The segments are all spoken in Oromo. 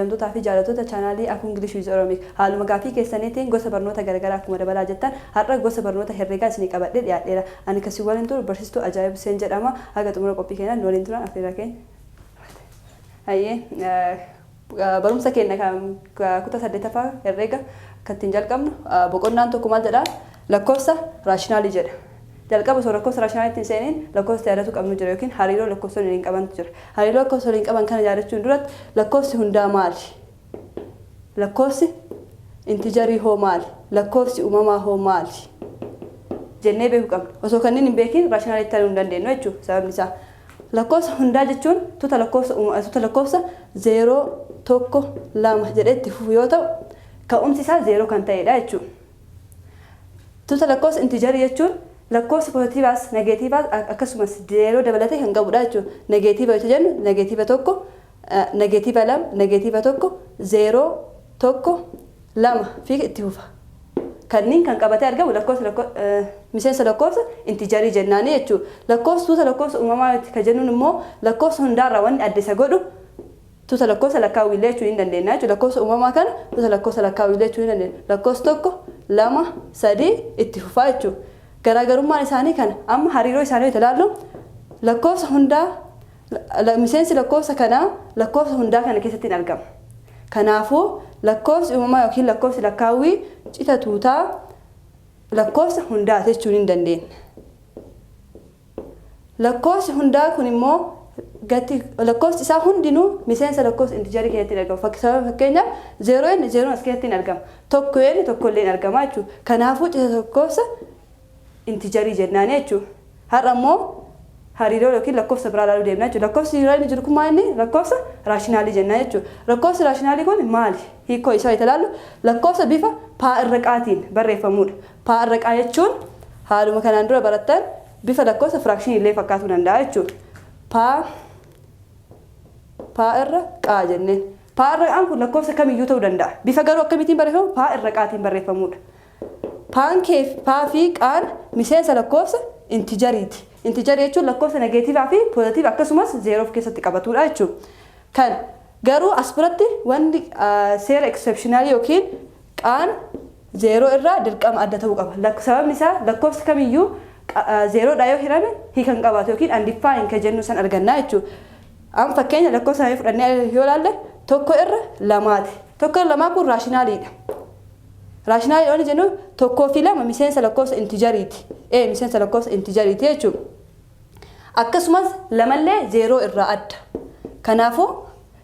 Kabajamtootaa fi jaallattoota chaanaalii Aku English with Oromic, haaluma gaaffii keessaniitiin gosa barnoota garagaraa akkuma dabalaa jettan, har'a gosa barnoota herreegaa isinii qabadhee dhiyaadheera. Ani kan isin waliin turu barsiistuu Ajaa'ib Huseen jedhama. Haga xumura qophii keenyaatti nu waliin turan affeerraa keenya. Hayyee, barumsa keenya kan kutaa 8ffaa herreega kan ittiin jalqabnu boqonnaan tokko maal jedhaa? Lakkoofsa raashinaalii jedha. Jalqaba osoo lakkoofsa raashinaaliitti hin seeniin lakkoofsa yaadatu qabnu jira yookiin hariiroo lakkoofsonni waliin qabantu jira. Hariiroo lakkoofsa waliin qaban kana yaadachuun duratti lakkoofsi hundaa maali? Lakkoofsi intijarii hoo maali? Lakkoofsi uumamaa hoo maali? Jennee beekuu qabna. Osoo kanneen hin beekin raashinaaliitti ta'uu hin dandeenyu jechuudha sababni isaa. Lakkoofsa hundaa jechuun tuuta lakkoofsa 0, 1, 2 jedhee itti fufu yoo ta'u, ka'umsi isaa 0 kan ta'edha jechuudha. Tuuta lakkoofsa intijarii jechuun lakkoofsa pozitiivaas negeetiivaas akkasumas zeeroo dabalatee kan qabudha jechuudha. Negeetiiva yoo jennu negeetiiva 1, negeetiiva 2, negeetiiva 1, 0, 1, 2 fi itti fufa. Kanneen kan qabatee argamu lakkoofsa miseensa lakkoofsa intijarii jennaanii jechuudha. Lakkoofsa tuuta lakkoofsa uumamaa kan jennuun immoo lakkoofsa hundaarraa wanni adda isa godhu tuuta lakkoofsa lakkaawwiilee jechuu ni dandeenya jechuudha. Lakkoofsa uumamaa kana tuuta lakkoofsa lakkaawwiilee jechuu ni dandeenya. Lakkoofsa 1, 2, 3 itti fufaa jechuudha. Garaagarummaan isaanii kana. Amma hariiroo isaanii yoo ilaallu, lakkoofsa hundaa, miseensi lakkoofsa kanaa lakkoofsa hundaa kana keessatti hin argama. Kanaafuu lakkoofsi uumamaa yookiin lakkoofsi lakkaawwii cita tuutaa lakkoofsa hundaa jechuu ni dandeenya. Lakkoofsi hundaa kun immoo gati lakkoofsi isaa hundinuu miseensa lakkoofsa intijarii keessatti hin argamu. Fakkeenyaaf, zeeroo inni zeeroon as keessatti hin argama. Tokko inni tokko illee hin argama jechuudha. Kanaafuu cita lakkoofsa intijarii jennaani jechuudha. Har'a immoo hariiroo yookiin lakkoofsa biraa ilaaluu deemna jechuudha. Lakkoofsi yeroo inni jiru kun maal inni? Lakkoofsa raashinaalii jennaa jechuudha. Lakkoofsi raashinaalii kun maali? Hiikoo isaa itti ilaallu, lakkoofsa bifa paa irra qaatiin barreeffamudha. Paa irra qaa jechuun haaluma kanaan dura barattan bifa lakkoofsa firaakshinii illee fakkaatuu danda'a jechuudha. Paa paa irra qaa jenneen. Paa irra qaan kun lakkoofsa kamiyyuu ta'uu danda'a. Bifa garuu akkamitiin barreeffamu? Paa irra qaatiin barreeffamudha. Paan kee paa fi qaan miseensa lakkoofsa intijariiti. Intijarii jechuun lakkoofsa negeetiivaa fi poozitiiva akkasumas zeeroo of keessatti qabatudha jechuudha. Kan garuu as biratti wanti seera exceptionalii yookiin qaan zeeroo irraa dirqama adda ta'uu qaba. Sababni isaa lakkoofsi kamiyyuu zeeroodhaa yoo hirame hiika hin qabaatu yookiin undefined kan jennu san argannaa jechuudha. Amma fakkeenya lakkoofsa kana fudhannee yoo ilaalle, tokko irra lamaati. Tokko irra lamaa kun raashinaaliidha. Raashinaalii yoo jennu, tokkoo fi lama miseensa lakkoofsa intijariiti. Miseensa lakkoofsa intijariiti jechuudha. Akkasumas lamallee zeeroo irraa adda. Kanaafuu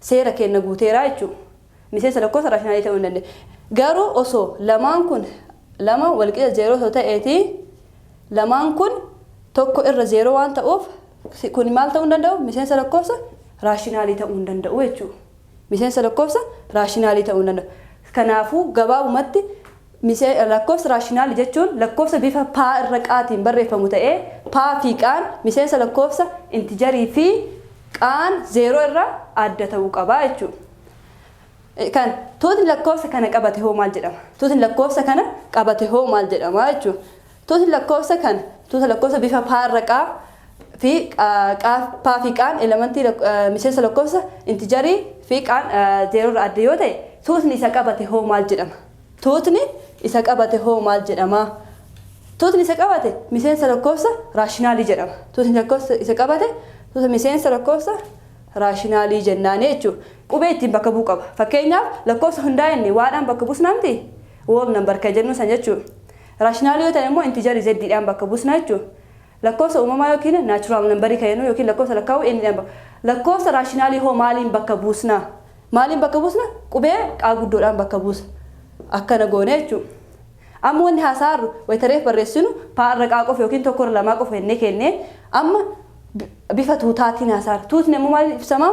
seera kenna guuteeraa jechuudha. Miseensa lakkoofsa raashinaalii ta'uu hin danda'e. Garuu osoo lamaan kun lama walqixa zeeroo osoo ta'eeti, lamaan kun tokko irra zeeroo waan ta'uuf, kun maal ta'uu hin danda'u? Miseensa lakkoofsa raashinaalii ta'uu hin danda'u jechuudha. Miseensa lakkoofsa raashinaalii ta'uu hin danda'u. Kanaafuu gabaabumatti lakkoofsa raashinaalii jechuun lakkoofsa bifa paa irra qaatiin barreeffamu ta'ee, paa fi qaan miseensa lakkoofsa intijarii fi qaan zeeroo irraa adda ta'uu qaba jechuudha. Kan tuutni lakkoofsa kana qabate hoo maal jedhama? Tuutni lakkoofsa kana qabate hoo maal jedhama jechuudha. Tuutni lakkoofsa kana, tuuta lakkoofsa bifa paa irra qaa fi paa fi qaan elementii miseensa lakkoofsa intijarii fi qaan zeeroo irraa adda yoo ta'e, tuutni isa qabate hoo maal jedhama? Tuutni isa qabate hoo maal jedhama? Tuutni isa qabate miseensa lakkoofsa raashinaalii jedhama. Tuutni lakkoofsa isa qabate tuuta miseensa lakkoofsa raashinaalii jennaani jechuudha. Qubee ittiin bakka bu'u qaba. Fakkeenyaaf, lakkoofsa hundaa inni waadhaan bakka buusnaa miti? Whole number kan jennu san jechuudha. Raashinaalii yoo ta'e immoo intijarii zeddiidhaan bakka buusna jechuudha. Lakkoofsa uumamaa yookiin natural numberii kan jennu yookiin lakkoofsa lakkaa'u eenyudhaan bakka. Lakkoofsa raashinaalii hoo maaliin bakka buusna? Maaliin bakka buusna? Qubee qaa guddoodhaan bakka buusna. Akkana goone jechuudha. Amma wanni haasa'arru wayitareef barreessinu paa irra qaa qofa yookiin tokko irra lamaa qofa jennee kennee, amma bifa tuutaatiin haasa'arra. Tuutni ammoo maaliin ibsama?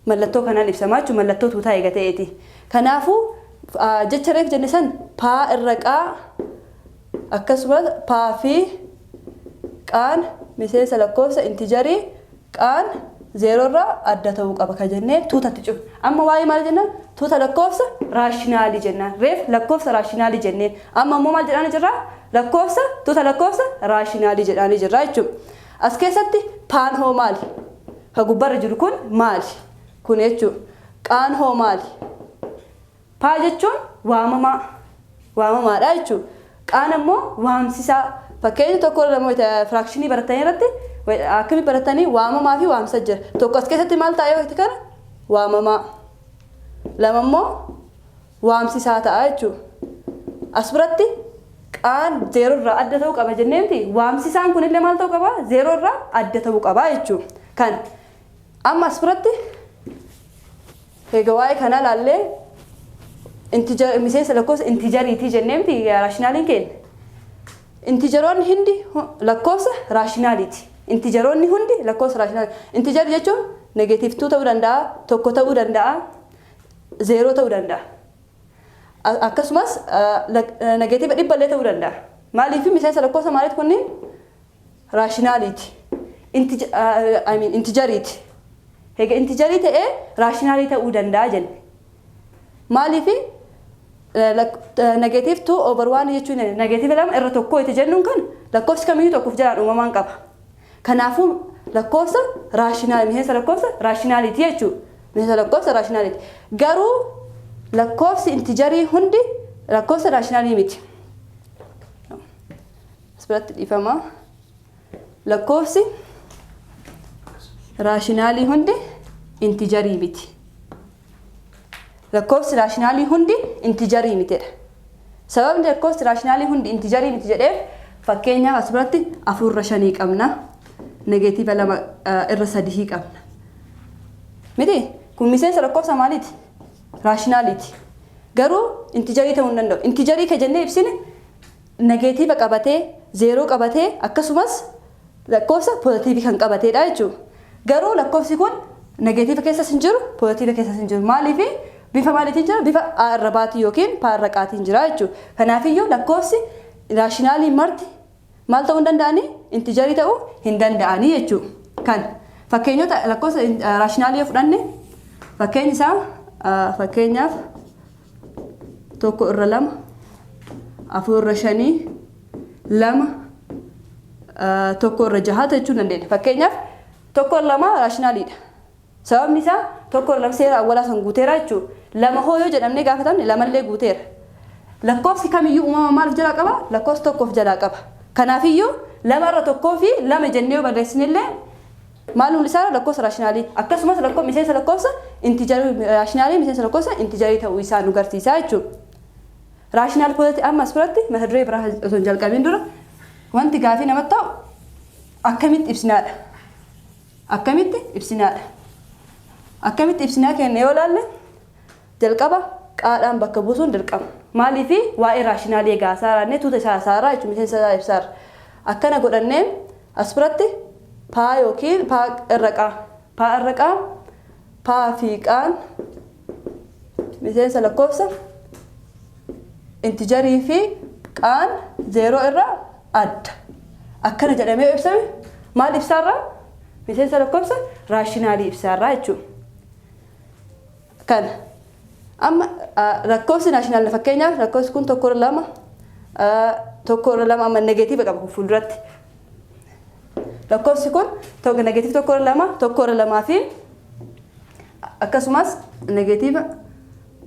Mallattoo kanaan ibsama jechuudha. Mallattoo tuutaa eega ta'eeti. Kanaafuu jecha reef jenne san paa irra qaa, akkasumas paa fi qaan miseensa lakkoofsa intijarii, qaan zeeroo irraa adda ta'uu qaba kan jennee tuutatti cufne. Amma waa'ee maal jenna? Tuuta lakkoofsa raashinaalii jennaan. Reef lakkoofsa raashinaalii jenneen. Amma immoo maal jedhaanii jirra? Lakkoofsa tuuta lakkoofsa raashinaalii jedhaanii jirra jechuudha. As keessatti paan hoo maali? Ka gubbarra jiru kun maali? Kun jechuudha. Qaan hoo maali? Paa jechuun waamamaa waamamaadha jechuudha. Qaan ammoo waamsisaa. Fakkeenya tokko lama firaakshinii baratanii irratti akkamitti baratanii waamamaa fi waamsa jira. Tokko as keessatti maal ta'a yoo kana waamamaa. Lama immoo waamsisaa ta'a jechuudha. As biratti qaan zeeroo irraa adda ta'uu qaba jennee miti, waamsisaan kunillee maal ta'uu qaba? Zeeroo irraa adda ta'uu qaba jechuudha. Kan amma as biratti egaa waa'ee kanaa ilaallee, miseensa lakkoofsa intijariitii jennee miti raashinaaliin keenya. Intijaroonni hundi lakkoofsa raashinaaliiti. Intijaroonni hundi lakkoofsa raashinaali. Intijarii jechuun negative 2 ta'uu danda'a, tokko ta'uu danda'a, zeeroo ta'uu danda'a. Akkasumas negative 100 illee ta'uu danda'a. Maaliif miseensa lakkoofsa maaliiti kunniin? Raashinaaliiti. Intijariiti. Egaa intijarii ta'ee raashinaalii ta'uu danda'a jenne. Maaliif negative 2 over 1 jechuun negative 2 irra tokko itti jennuun kan lakkoofsi kamiyyuu tokkoof jalaan uumamaan qaba. Kanaafuu lakkoofsa raashinaali, miseensa lakkoofsa raashinaaliiti jechuudha. Miseensa lakkoofsa raashinaaliiti. Garuu lakkoofsi intijarii hundi lakkoofsa raashinaalii miti. As biratti dhiifama. Lakkoofsi raashinaalii hundi intijarii miti. Lakkoofsi raashinaalii hundi intijarii mitidha. Sababni lakkoofsi raashinaalii hundi intijarii miti jedheef, fakkeenyaaf as biratti afur irra shanii qabna. Negative 2 irra sadii qabna. Miti, kun miseensa lakkoofsa maaliiti? Raashinaaliiti. Garuu intijarii ta'uu hin danda'u. Intijarii ka jennee ibsine negative qabatee, zeeroo qabatee, akkasumas lakkoofsa poozitiivii kan qabateedha jechuudha. Garuu lakkoofsi kun negative keessas hin jiru, poozitiiva keessas hin jiru. Maaliif bifa maaliitiin jira? Bifa A irra baatii yookiin P irra qaatiin jira jechuudha. Kanaafiyyuu lakkoofsi raashinaalii marti maal ta'uu hin danda'anii? Intijarii ta'uu hin danda'anii jechuudha. Kan fakkeenyota lakkoofsa raashinaalii yoo fudhanne, fakkeenyi isaa fakkeenyaaf tokko irra lama, afur irra shanii, lama, tokko irra jaha jechuu dandeenya. Fakkeenyaaf tokko irra lama raashinaaliidha. Sababni isaa tokko irra lama seera awwalaa san guuteera jechuudha. Lama hoo yoo jedhamnee gaafatamne, lamallee guuteera. Lakkoofsi kamiyyuu uumama maal of jalaa qaba? Lakkoofsa tokko of jalaa qaba. Kanaafiyyuu lama irra tokkoo fi lama jennee yoo barreessinellee maal mul'isaa? Lakkoofsa raashinaalii. Akkasumas lakkoofsa miseensa lakkoofsa intijarii raashinaalii, miseensa lakkoofsa intijarii ta'uu isaa nu garsiisa jechuudha. Rational positive amma as biratti mata duree biraa osoo hin jalqabiin dura wanti gaafii namatti ta'u akkamitti ibsinaadha. Akkamitti ibsinaadha. Akkamitti ibsinaa kenna yoo ilaalle, jalqaba qaadhaan bakka buusuun dirqama. Maaliif waa'ee raashinaalii egaa haasa'aa tuuta isaa haasa'aa jechuun miseensa isaa ibsaarra. Akkana godhannee as biratti paa yookiin paa irra qaa. Paa irra qaa, paa fi qaan miseensa lakkoofsa intijarii fi qaan zeeroo irraa adda. Akkana jedhamee ibsame maal ibsaarraa? Miseensa lakkoofsa raashinaalii ibsaarraa jechuudha. Kana amma lakkoofsi raashinaalii, fakkeenyaaf lakkoofsi kun tokko irra lama, tokko irra lama amma negative qaba fuulduratti. Lakkoofsi kun negative tokko irra lama, tokko irra lamaa fi akkasumas negative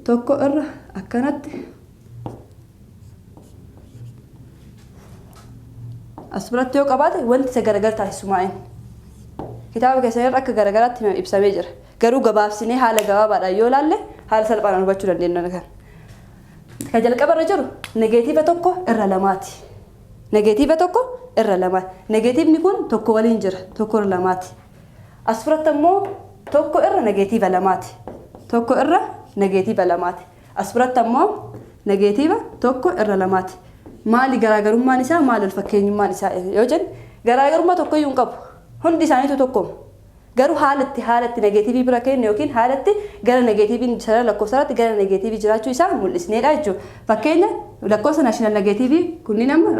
tokko irra akkanatti as biratti yoo qabaate, wanti isa gargar taasisu maa'in? Kitaaba keessan irra akka garagaraatti ibsamee jira. Garuu gabaabsinee haala gabaabaadhaan yoo ilaalle haala salphaadhaan hubachuu dandeenya kan. Ka jalqaba irra jiru negative tokko irra lamaati. Negative tokko irra lamaati. Negatiivni kun tokko waliin jira, tokko irra lamaati. As biratti ammoo tokko irra negative lamaati. Tokko irra negative lamaati. As biratti ammoo negative tokko irra lamaati. Maali garaagarummaan isaa, maali wal fakkeenyummaan isaa yoo jenne, garaagarummaa tokkoyyuu hin qabu. Hundi isaaniitu tokkoma. Garuu haalatti negeetiivii bira kennu yookiin haalatti gara negeetiiviin sarara lakkoofsa irratti gara negeetiivii jiraachuu isaa mul'isneedha jechuudha. Fakkeenya lakkoofsa rational negative kunniin amma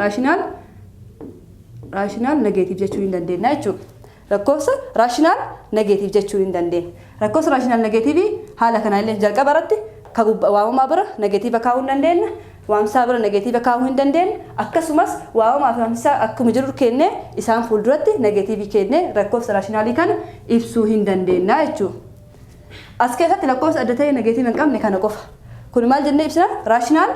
rational negative jechuu hin dandeenya jechuudha. Lakkoofsa rational negative jechuu hin dandeenya. Lakkoofsa rational negative haala kanaan illee jalqaba irratti ka waamamaa bira negative kaa'uu hin dandeenya. Waamsaa bira negative kaa'uu hin dandeenya. Akkasumas waamamaa fi waamsisaa akkuma jiru kennee isaan fuulduratti negative kennee lakkoofsa raashinaalii kana ibsuu hin dandeenya jechuudha. As keessatti lakkoofsa adda ta'e negeetiiva hin qabne kana qofa. Kun maal jennee ibsina? Rational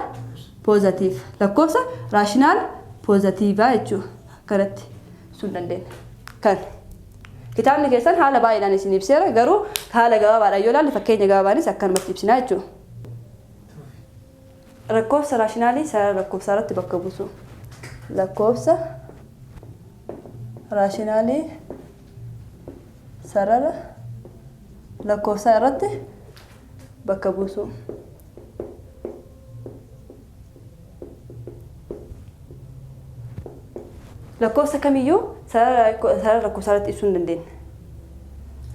positive. Lakkoofsa rational poozitiivaa jechuudha. Kanatti ibsuu hin dandeenya. Kan. Kitaabni keessan haala baay'eedhaan isin ibseera, garuu haala gabaabaadhaan yoo ilaalle fakkeenya gabaabaanis akkanumatti ibsinaa jechuudha. Lakkoofsa raashinaalii sarara lakkoofsaa irratti bakka buusu. Lakkoofsa raashinaalii sarara lakkoofsaa irratti bakka buusu. Lakkoofsa kamiyyuu sarara lakkoofsaa irratti ibsuu hin dandeenya.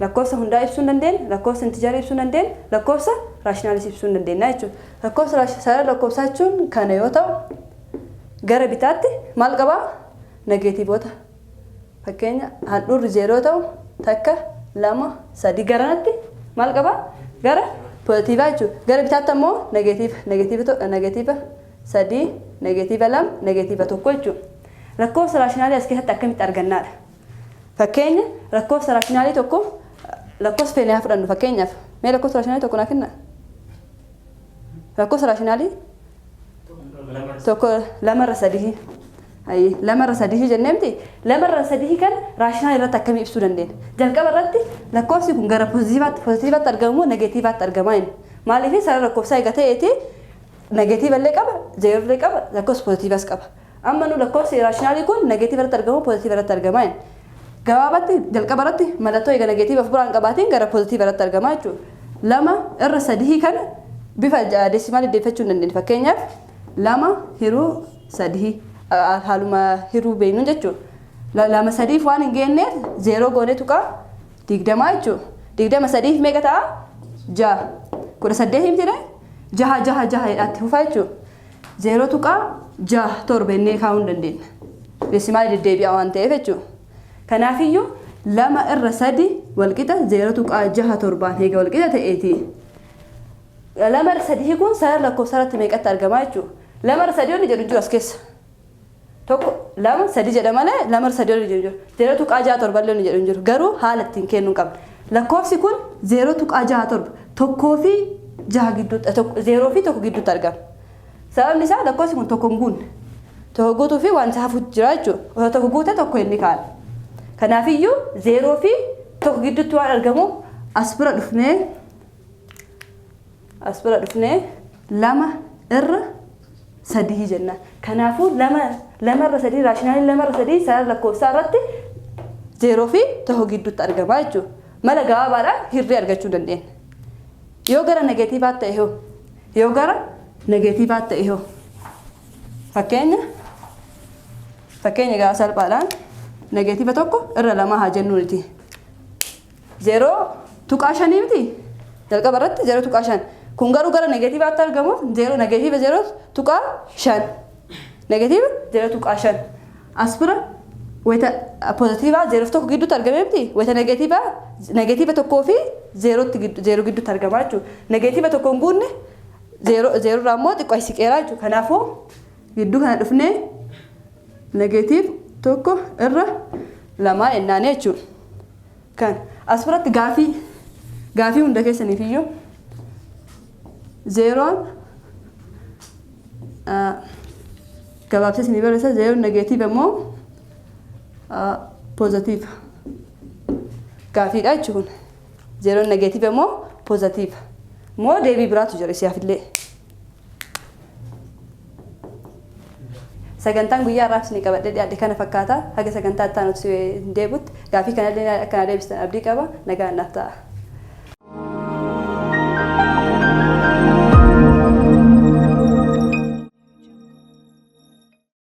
Lakkoofsa hundaa ibsuu hin dandeenya, lakkoofsa intijarii ibsuu hin dandeenya, lakkoofsa raashinaalis ibsuu hin dandeenya jechuudha. Lakkoofsa sarara lakkoofsaa jechuun kana yoo ta'u, gara bitaatti maal qabaa? Negeetiivota. Fakkeenya handhuurri zeeroo ta'u takka, lama, sadi, garanatti maal qabaa? Gara poozitiivaa jechuudha. Gara bitaatti ammoo negeetiiva, negeetiiva, negeetiiva sadii, negeetiiva lama, negeetiiva tokko jechuudha. Lakkoofsa raashinaalii as keessatti akkamitti argannaadha? Fakkeenya lakkoofsa raashinaalii tokko, lakkoofsa feene haa fudhannu fakkeenyaaf. Mee lakkoofsa raashinaalii tokko naa kennaa? Lakkoofsa raashinaalii tokko lamarra sadii. Ayi, lamarra sadii jennee miti. Lamarra sadii kan raashinaalii irratti akkamii ibsuu dandeenya? Jalqaba irratti lakkoofsi kun gara poozitiivaatti argamu moo negeetiivaatti argamaa inni? Maaliif sarara lakkoofsaa eega ta'eeti negeetiiva illee qaba, zeeroo illee qaba, lakkoofsa poozitiivas qaba. Amma nu lakkoofsi raashinaalii kun negeetiiva irratti argamu poozitiiva irratti argamaa inni? Gabaabatti jalqaba irratti mallattoo eega negeetiiva of biraan qabaatiin gara poozitiiva irratti argamaa jechuudha. Lama irra sadii kana bifa deesimaalii deeffachuu hin dandeenya. Fakkeenyaaf lama hiruu sadii haaluma hiruu beeknu jechuudha. Lama sadiif waan hin geenneef zeeroo goonee tuqaa 20 jechuudha. 20 sadiif meeqa ta'a? 6. 18 himtire? Jaha jaha jaha jedhaatti fufaa jechuudha. 0.67 jennee kaa'uu hin dandeenya. Deesimaalii deddeebi'a waan ta'eef jechuudha. Kanaafiyyuu lama irra sadi walqixa 0.67n eega walqixa ta'eeti. Lama irra sadii kun sarara lakkoofsaa irratti meeqatti argamaa jechuudha. Lama irra sadii wanni jedhu hin jiru as keessa. Tokko, lama, sadi jedha malee lama irra sadii wanni jedhu hin jiru. 0.67 illee wanni jedhu hin jiru. Garuu haala ittiin kennuu hin qabne. Lakkoofsi kun 0.67 tokkoo fi jaha gidduutti, zeeroo fi tokko gidduutti argama. Sababni isaa lakkoofsi kun tokko hin guunne. Tokko guutuu fi waan isa hafuutu jira jechuudha. Osoo tokko guute tokko inni kaa'an. Kanaafiyyuu zeeroo fi tokko gidduutti waan argamuuf as bira dhufnee lama irra sadii jenna. Kanaafuu lama irra sadii, raashinaalii lama irra sadii sarara lakkoofsaa irratti zeeroo fi tokko gidduutti argama jechuudha. Mala gabaabaadhaan hirree argachuu dandeenya. Yoo gara negeetiivaatti ta'e hoo? Yoo gara negeetiivaatti ta'e hoo? Fakkeenya gaafa salphaadhaan negeetiiva tokko irra lama haa jennuuniti. 0.5 miti? Jalqaba irratti 0.5. Kun garuu gara negeetiivaatti argamuuf zeeroo negeetiiva 0.5. Negeetiiva 0.5. As bira wayita poozitiivaa zeeroof tokko gidduutti argame miti? Wayita negeetiivaa negeetiiva tokkoo fi zeerootti zeeroo gidduutti argama jechuudha. Negeetiiva tokko hin guunne, zeeroo zeeroorraa immoo xiqqoo siqeeraa jechuudha. Kanaafuu gidduu kana dhufnee negeetiiv tokko irra lamaa jennaanii jechuudha. Kan as biratti gaafii hunda keessaniif iyyuu zeeroon gabaabsee isinii barreessa, zeeroon negeetiiva immoo poozitiiva gaafiidha jechuun kun. Zeeroon negeetiiva immoo poozitiiva moo deebii biraatu jira isiyaaf illee. Sagantaan guyyaa har'aaf isinii qabadhee dhiyaadhe kana fakkaata. Haga sagantaa itti aanutti deebutti gaafii kanallee akkana deebistan abdii qaba. Nagaan naaf ta'a.